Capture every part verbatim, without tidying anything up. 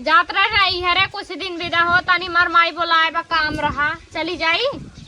जात रहे नैहरे कुछ दिन बिदा हो, तनी मार माई बोलाए बा, काम रहा, चली जाई।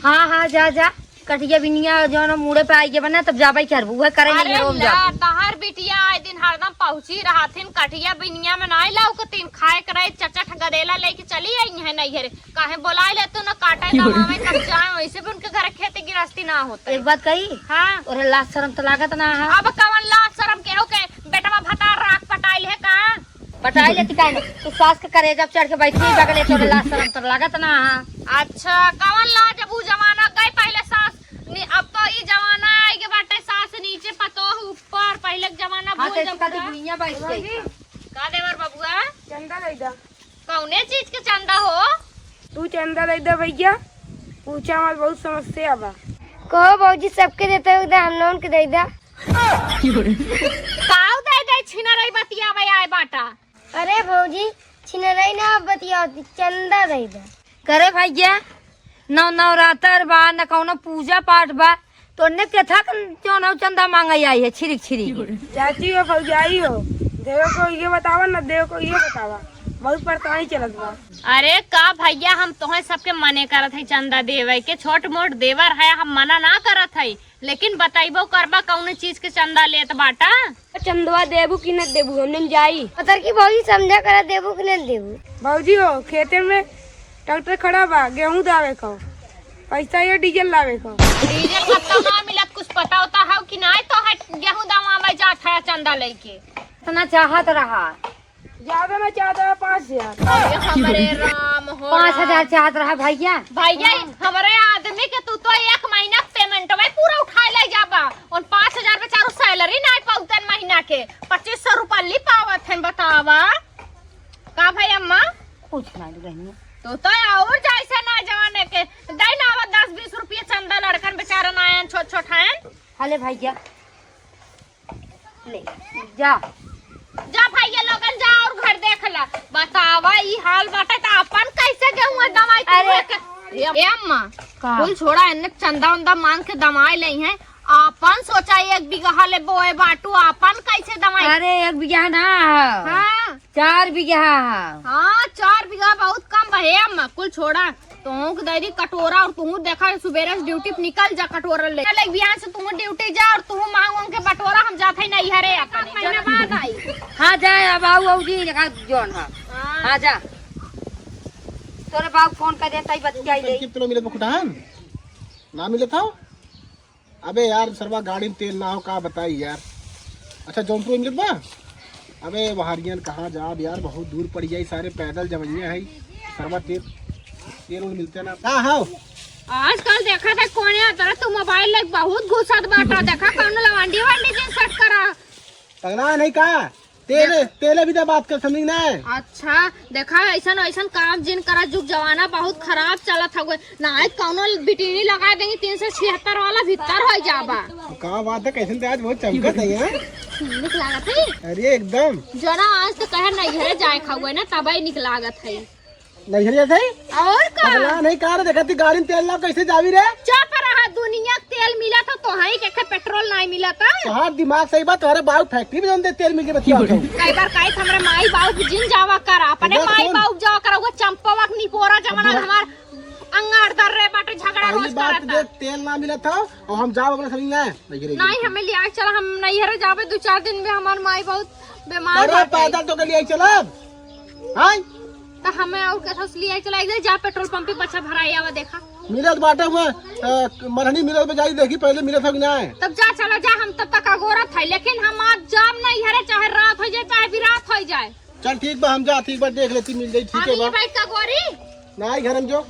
हाँ, हाँ, जा, जा। कटिया बिनिया जौन मूड़े पे आई के बना, तब जाबे करबू, उहे करे अरे नैहरे में ला, जाबू। तहार बिटिया आए दिन हरदम पहुँची रहथिन, कटिया बिनिया में नाई लौकतिन, खाए के रहे, चचट गदेला लेके चली आई है नैहरे। काहे बोलाए ले तू न काटे दमावे, तब जाए, वैसे भी उनके घर खेती गृहस्थी ना होता है। एक बात कही? हाँ। तोरे लाज शरम तो लागत ना है। अब कवन लाज शरम, केहू के बेटवा भतार राख पटाइल है का? पटाई लेती काहे ना? तू सास के करेजा पे चढ़ के बैठी बगले, तोरे लाज शरम तो लागत ना है। अच्छा, कवन लाज, अब उ जमाना गए पहले सास नि-, अब तो ई जमाना आइ के बाटे, सास नीचे पतोह ऊपर, पहले के जमाना हाँ, भूल तो जा इसका तो पूरा। दुनिया बैठ गई। का देवर बबुआ? चंदा दे दा। कौने चीज के चंदा हो? तू चंदा दे दे भैया, पूछा मत, बहुत समस्या बा। कहो भौजी, सबके देते हो, हम लोगन के दे दा। काऊ दे दे, छिनरई बतियावे आए बाटा। अरे भौजी, छिनरई ना बतियावती, चंदा दे दा। करे भैया, नौ नवरात्र बा, न कौनो पूजा पाठ बा, तो ने केथा के जौन हौ चंदा मांगे आई है, छिरिक छिरिक। चाची हो, भौजाई हो, देवे को ये बतावा, न देवे को ये बतावा, बहुत परेशानी चलत बा। अरे का भैया, हम तोहे सबके मने करत है चंदा देवे के, छोट मोट देवर है, हम मना ना करत है, लेकिन बतैबो करबा कौन चीज के चंदा लेत बाटा? चंदवा देबू कि न देबू, हमने जाई। पतर की भौजी समझा करा, देबू कि न देबू? भौजी हो, खेते में ट्रैक्टर खड़ा बा, गेहूं दावे को, पैसा या डीजल लावे को। डीजल कब तो ना मिलत, कुछ पता होता है कि ना? तो है गेहूं दमावे जात है चंदा लेके। इतना चाहत रहा। ज्यादा ना चाहत रहा, पाँच हजार। अरे हमरे राम हो पाँच हजार राम। चाहत रहा भैया। भैया, हमरे आदमी के तू तो एक महीना के पेमेंट में पूरा उठा ले जाबा, और पाँच हजार बेचारू सैलरी ना पाउतन महीना के, पच्चीस सौ रुपया ली पावत हैं, बतावा। का भाई अम्मा? कुछ ना बहनी। तो, तो और जैसे ना जवाने के दे ना आवा दस बीस रुपये चंदा, लड़कन बेचारा ना आयन, छोट छोट हैं। हले भैया, ले, जा। जा भैया लोगन जा और घर देख ला। बतावा ई हाल बाटे त अपन कैसे गेहूं दवाई अरे। ए, ए अम्मा, का? कुल छोड़ा, एन्ने चंदा उंदा मांग के दवाई ले हैं। आपन सोचा एक बीघा ले बोए बाटू, आपन कैसे दवाई? अरे, एक बीघा ना है। हाँ। चार बीघा है। हाँ, चार बीघा बहुत कम बा। हे अम्मा, कुल छोड़ा। तुहूँ के दे दी कटोरा और तुहूँ देखा सुबेरे से ड्यूटी पे निकल जा कटोरा ले। ले बिहान से तुहूँ ड्यूटी जा और तुहूँ मांग वांग के बटोरा, हम जात है नैहरे अपन। महीना बाद आई। हाँ, जाए अब आऊ, आऊ जी, जगह जौन है। हाँ। हाँ, जा। तोरे बाबू फोन कर देता ही बतियाई ले। कितना मिलत बा खुटान? ना मिलत हो? अबे यार, सरवा गाड़ी में तेल ना हो, का बताई यार। अच्छा, जौनपुर में मिलत बा? अबे, वहारियन कहाँ जाब यार, बहुत दूर पड़ जाई, सारे पैदल जवनिया है। सरवा तेल, तेल उल मिलते ना। का हो? आजकल देखा था कोने तरह तू मोबाइल लेके बहुत घुसत बाटा, देखा कौनो लवांडी वांडी जिन सेट करा। पगला नहीं का? तेले, तेले भी तो बात कर, समझी ना? अच्छा, देखा, ऐसन, ऐसन काम जिन करा, जुग जमाना बहुत खराब चलत हवे। ना, आज कौनो बिटिनी लगा देंगे, तीन सौ छिहत्तर वाला भीतर हो जाबा। का बात है, कैसन ते आज बहुत चमकत है, हैं? निक लागत है। अरे, एकदम। जना आज तो कहे नैहरे जाए खावे ना, तबे निक लागत है। नैहरिया से? और का? पगला नहीं का रे, देखा ती गाड़ी में तेल ना कैसे जावी रे? चुप रहा, दुनिया के तेल मिला था, तोहई के खे पेट्रोल नहीं मिला था। तोहार दिमाग सही बात, तोहरे बाबू फैक्ट्री में जौन दे तेल मिल के बतिया था। कई बार कही हमरे माई बाबू के जिन जावा कर, अपने इधर माई सुन। बाबू जावा कर, वो चंपवा के निपोरा जमाना इधर। हमार अंगार दर रे बाटे, झगड़ा पहली रोज बात करता। दे तेल ना मिला था और हम जाओ अपने समझ में। नहीं, हमें लिया के चला, हम नैहरे जाबे दो चार दिन में, हमार माई बहुत बीमार अरे बाटे। पैदल तो के लिए चलब। हाँ? तो हमें और कैसे लिया चला, एक जा पेट्रोल पंप पे बच्चा भराई आवा देखा। मिलत बाटे हुआ, अ, मरहनी मिलत बा, जाई देखी पहले मिलत हो कि ना। तब जा, चला जा, हम तब तक अगोरत है, लेकिन हम आज जाब नैहरे, चाहे रात हो जाए, चाहे बिरात हो जाए। चल ठीक बा, हम जा, ठीक बा, देख लेती, मिल जाई, ठीक हम है ये बा। बैठ का गोरी। ना आई घर में जो।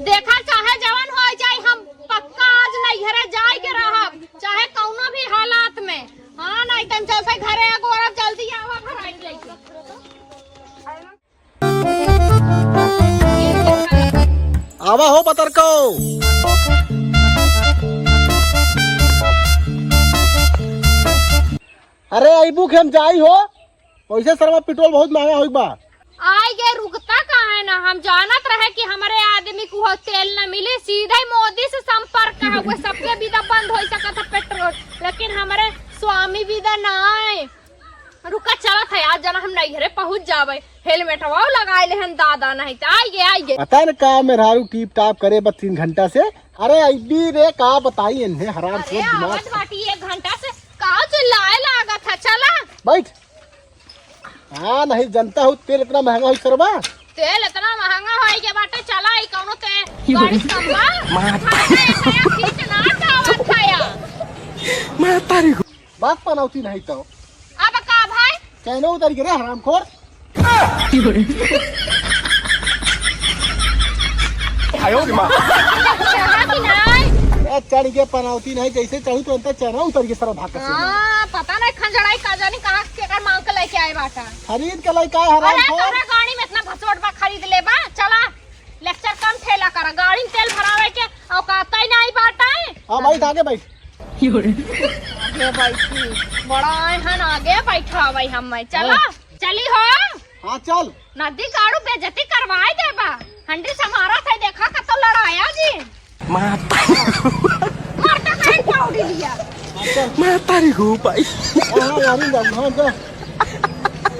देखा, चाहे जवन हो जाए, हम पक्का आज नैहरे जाए के रहब, चाहे कौनो भी हालात में। हाँ, नहीं तन जैसे घरे एगो औरत जल्दी आवा, भराई लेके। आवा हो पतरको। अरे अइबू के हम जाई हो, वैसे सरवा पेट्रोल बहुत महंगा होई बा। आई गे रुकता काहे ना, हम जानत रहे कि हमरे आदमी स्वामी को तेल न मिली, सीधे मोदी से संपर्क है, वो सबके बिदा बंद होइ सकत है पेट्रोल, लेकिन हमरे स्वामी बिदा नाहीं। रुका, चलत है, आज जना हम नैहरे पहुँच जाबे। हेलमेटवा लगाए लेहन दादा, नहीं तो आइगे, आइगे। पता न का मेहरारू टीप टाप करे बस तीन घंटा से। अरे अइबी रे, का बताई इन्हें, हराम अरे, सोच दिमाग। आवत बाटी एक घंटा से, का चिल्लाए लागत है, चला। बैठ। हाँ, नहीं जनता हूँ, तेल इतना महंगा होइ सरबा। तेल इतना महंगा होइ के बाटे, चला, ई कौनो ते गाड़ी से कम बा? मार। खाना ऐसा या खींच ना खावत है या। मार तारी को। बात पनौती नहीं तो। अब का भाई? चैनो उतर गिरे हरामखोर। आयो रे माँ। चढ़ा कि नहीं? ए, चढ़ के पनौती नहीं, जैसे चढ़ू तो अंतर चैनो उतर के सरवा भाग से। हाँ, पता नहीं खंजड़ाई का जानी कहाँ केकर मांग के लेके आए बाटा। खरीद के लेके आए अरे, हरामखोर। तोहरा गाड़ी में इतना भसोट बा, खरीद ले बा, चला। लेक्चर कम ठेला करा, गाड़ी में तेल भरावे के औकात ही नहीं बाटे। हाँ, बैठ, आगे बैठ। आगे बैठी, बड़ा आए हन, आगे बैठावे हम, चला, हाँ। चली हो। हाँ, चल। नदी गाड़ू बेइज्जती करवाए देबा, हंडी समारा थे, देखा कतो लड़ाया जी। माता। मारता कहीं पौड़ी लिया। हाँ, चल। माता रे हो भाई। हाँ, हाँ, गाड़ी में जा, हाँ, जा।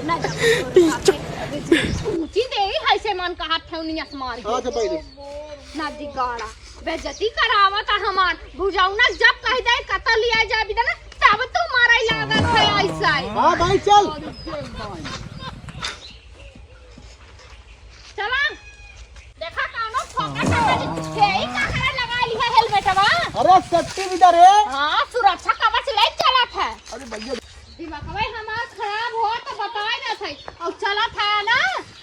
ना जा। पीछे। ऊंची देवी है से मन कहा ठेवनी असमार। हाँ, तो बैठ। नदी गाड़ा। बेइज्जती करावत है हमार। भुजौना जब कह दे कतल लिया जाबी ना, तब तो मारे लागत है ऐसा ही। हाँ भाई, चल। चला। देखा कानो ठोका टकरी। के ही काकरा लगा लिया हेलमेटवा। अरे, सेफ्टी भी दे रे। हाँ, सुरक्षा कवच ले चलत है। अरे भैया। दिमागवा हमार खराब हो तो बताए ना सही। और चलत है ना,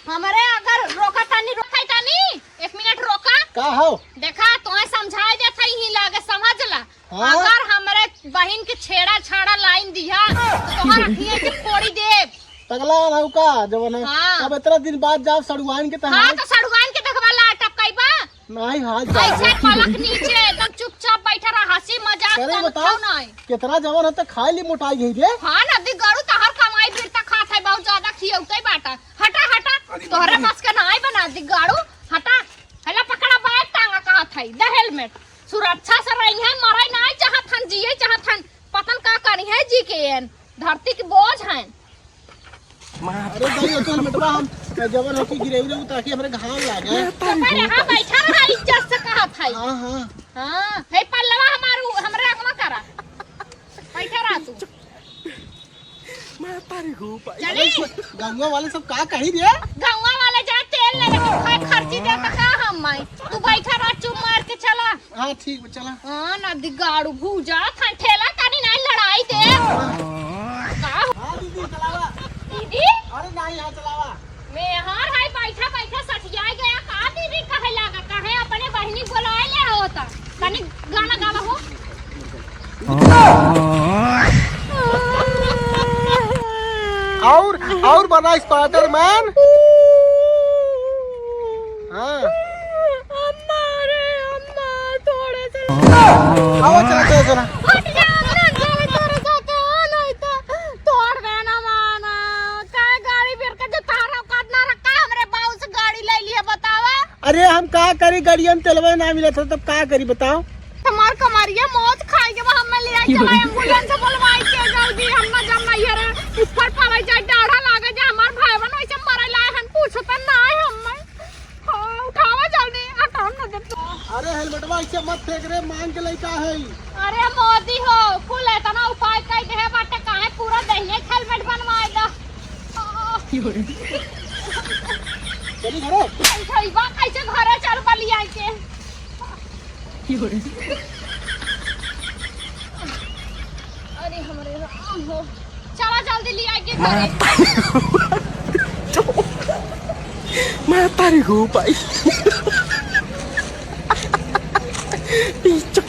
हमरे अगर रोका तानी, रोका तानी, एक मिनट रोका। का हो? देखा, तोहे समझाए देत हई, ही लागे, समझ ला। हाँ? अगर हमरे बहिन के छेड़ा छाड़ा लाइन दिया, तो तोहर अखिए के फोड़ी देब। पगला रहू का, जवन है। हाँ। अब इतना दिन बाद जाब सड़ुआइन के हाँ, तहार। तो सड़ुआइन के देखबा ला टपकाई बा। नहीं, हाल चाल ऐसे है। पलक नीचे एकदम चुपचाप बैठा रहा, हंसी मजाक करे कम बताओ, खाओ नहीं। कितना जवन है तो खाए ली मोटाई गई रे। हाँ, नदी गाड़ू तहर कमाई बिरता खात है, बहुत ज्यादा खियौते बाटा। हटा, हटा, अरे तोहरे बाप रे। बस के नाई बा नदी गाड़ू, हटा। हेला पकड़ा बैग टांगा कहा था, द हेलमेट। सुरक्षा से रही है, मरे नाई चाहत हन, जिए चाहत हन। पतन का करी है जी के एन, धरती के बोझ हैं। अरे भाई, ओ तो हेलमेटवा हम जवन हो कि गिरे उरे ताकि हमरे घाम लागे। तो पहले हाँ बैठा रहा इज्जत से कहा था। हाँ, हाँ। हाँ, हे पल्लवा हमारू, हमरे अगवा करा। बैठा रहा तू। माता रे हो भाई। चली। गौवा वाले सब का कही रे? गौवा वाले जा तेल ले लेके खाए खर्ची दे तो का हम माई। तू बैठा रहा चुप मार के चला। हाँ, ठीक बा, चला। हाँ, नदी गाड़ू भूजा, थान ठेला तानी नाई लड़ाई दे। का हो? हाँ, दीदी, चलावा। दीदी? अरे नाई, हाँ, चलावा। मेहर है, बैठा, बैठा सठियाई गया। का दीदी कहे लागत है? अपने बहिनी बोलाए ले हो त। तनी गाना गावा हो। और, और बना स्पाइडरमैन। हाँ। अम्मा रे, अम्मा, थोड़े से आवा, चला, चला, चला। हट जा, हमरा जावे तोरे साथे, हाँ, नहीं तो तोड़ देना माना। काहे गाड़ी बेर के जो तारा औकात ना रखा, हमरे बाऊ से गाड़ी ले लिया, बतावा। अरे, हम का करी, गाड़िया में तेलवे ना मिलत है, तब का करी, बताओ? हमार कमरिया मौज खाई के, हमें ले आई, चला एम्बुलेंस बोलवाई के जल्दी, हम ना जब नहीं है रे, ऊपर पड़े जाए, डाढ़ा लागे जाए, हमार भाई बहन वैसे मरे लाए हन, पूछो तो ना है हमें। हाँ, उठावा जल्दी, हटाओ ना जब तो। अरे हेलमेटवा ऐसे मत फेंक रे, मांग के लइका है। अरे मोदी हो, कुल इतना उपाय कई देहे बाटे, काहे पूरा देहिए हेलमेट बनवाए दा। चली घरे। कैसे बा, कैसे घरे चल बलिया के। अरे हमरे राम हो, चला जल्दी लिया के घरे। मैं तारी हो भाई। पीछे।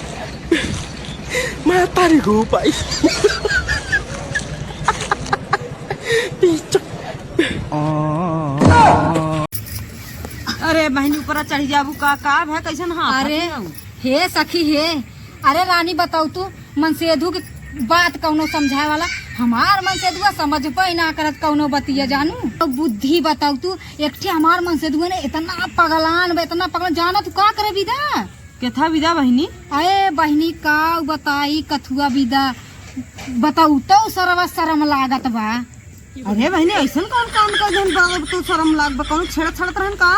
मैं तारी हो भाई। पीछे। अरे बहिनी, ऊपरा चढ़ी जाबू का? का भय, कैसन हाथ अरे, हथियाऊ? हे सखी हे, अरे रानी बताऊ तू, मनसेधु के बात कौनो समझाए वाला, हमार मनसेधुआ समझबे ना करत कौनो बतिया जानू। तो बुद्धि बताऊ तू, एक ठे हमार मनसेधुआ ने इतना पगलान बा, इतना पगलान, जाना तू का करे बिदा? केथा बिदा बहिनी? अरे बहिनी का बताई कथुआ बिदा, बताऊ तो सरवा शरम लागत बा। अरे बहिनी, ऐसन कौन काम कर देहन बा, तू शरम लाग बा, कौन छेड़ा छड़त रहन का?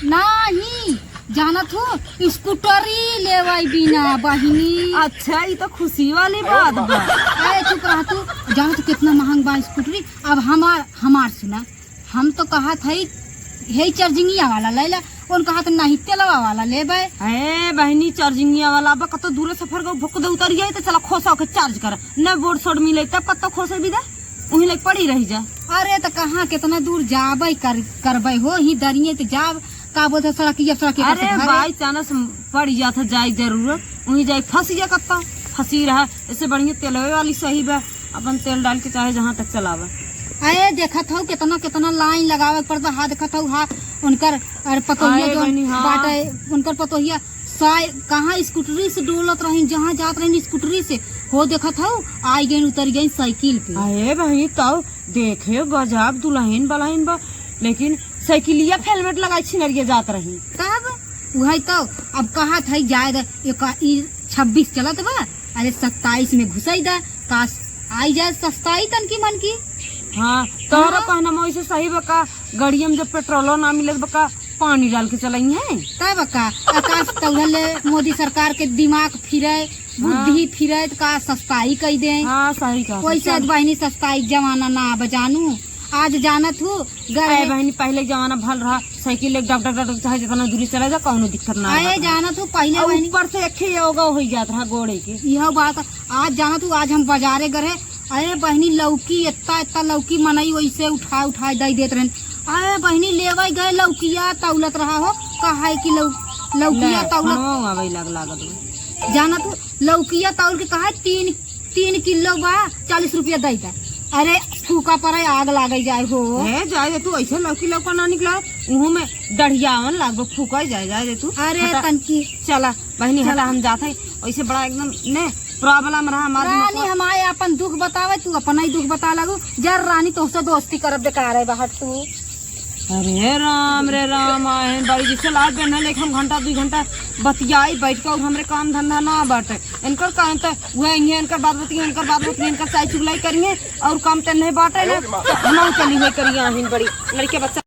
नाही, जानत हो, स्कूटरी लेवाई बिना बहिनी। अच्छा, ई तो खुशी वाली बात बा। अरे चुप रह तू, जानत हो कितना महंग बा स्कूटरी। अब हमार, हमार सुना, हम तो कहत हई, हे चार्जिंगिया वाला ले ला, उन कहत नहीं तेलवा वाला लेबे। ए बहिनी, चार्जिंगिया वाला बा, कतो दूरे सफर को भुक दे उतरिया, तो चला खोसा के चार्ज कर, न बोर्ड सोड मिले, तब कतो खोसे भी दे। उही लग पड़ी रही जा। अरे त कहाँ केतना दूर जाबे कर, करबे हो, ही दरिये त जाब, का बोलते सड़किया, सड़किया अरे कैसे घरे? बाई चांस पड़ जात है जाए जरूरत, उही जाए फंस जा कप्पा, फंसी रहा। इससे बढ़िया तेलवे वाली सही बा, अपन तेल डाल के चाहे जहाँ तक चलावे। अरे देखत हऊ केतना, केतना लाइन लगावे के पड़ता, हा देखत हऊ हा उनकर, अरे पतोहिया अरे जो बहिनी, हाँ। बाटे, उनकर पतोहिया साय-, कहाँ स्कूटरी से डोलत रहिन, जहाँ जात रहिन स्कूटरी से, हो देखत हऊ, आई गइन, उतरि गइन साइकिल पे। अरे बहिनी, तब देखे गजब दुलहिन बलहिन बा, लेकिन साइकिलिया पे हेलमेट लगाई छिनरिया जात रही। तब उहइ तो, अब कहत हई जाए दे, एक ई छब्बीस चलत बा, अरे सत्ताईस में घुसई दे, का आई जाए सस्ताई तनकी मनकी। हाँ, तोहरा हाँ। कहना में वैसे सही बा का, गड़िया में जब पेट्रोलो ना मिलत बा का, पानी डाल के चलाई है। तब का, आकाश तौहले मोदी सरकार के दिमाग फिरे, बुद्धि हाँ। फिरे, त का सस्ताई कई दे। हाँ, सही कहा। वैसे चल। आज बहिनी सस्ताई जमाना ना बजानू। आज जानत हू, अरे गरमी बहिनी, पहले के जमाना भल रहा, साइकिल एक डग डग डग डग, चाहे जितना दूरी चला जा, कौनो दिक्कत ना अरे रहत रहा। जानत हू, पहिले और बहिनी ऊपर से एक ही योगा हो जात रहा गोड़े के। यह बात, आज जानत हू, आज हम बाजारे गए, अरे बहिनी, लौकी, इतना, इतना लौकी मनई वैसे उठाए, उठाए दई देत रहन। अरे बहिनी, लेवे गए, लौकिया तौलत रहा हो, कहा है कि लौ-, लौकिया ले, तौलत। फोनवा आवे लाग, लागत बा। जानत हू, लौकिया तौल के कहा है, तीन, तीन किलो बा, चालीस रुपया दई दा। अरे, फूका परे, आग लागे जाए हो। ए, जाए दे तू, ऐसे लौकी लौका ना निकला, उहू में डढ़ियावन लागबो, फूका जाए, जाए दे तू। अरे, हटा। तनकी। चला, बहिनी, चला। हटा, हम जात है, ऐसे बड़ा एकदम ने problem रहा हमार रानी, दिमाग। हम आए अपन दुख बतावे, तू अपना ही दुख बता लगू। जर रानी, तोहसे दोस्ती करब बेकार है, बाहर तू। अरे राम रे राम, आए हैं बड़ी जिससे लाज बहन है, लेकिन हम घंटा दुई घंटा बतियाई बैठ के, और हमरे काम धंधा ना बाटे। इनकर काम तो वह है, इनकर बात बतिया, इनकर बात बतिया, इनकर चाय चुगलाई करिए, और काम तो नहीं बाटे ना। तो हम चली हुई करिए, आहिन बड़ी लड़के बच्चा।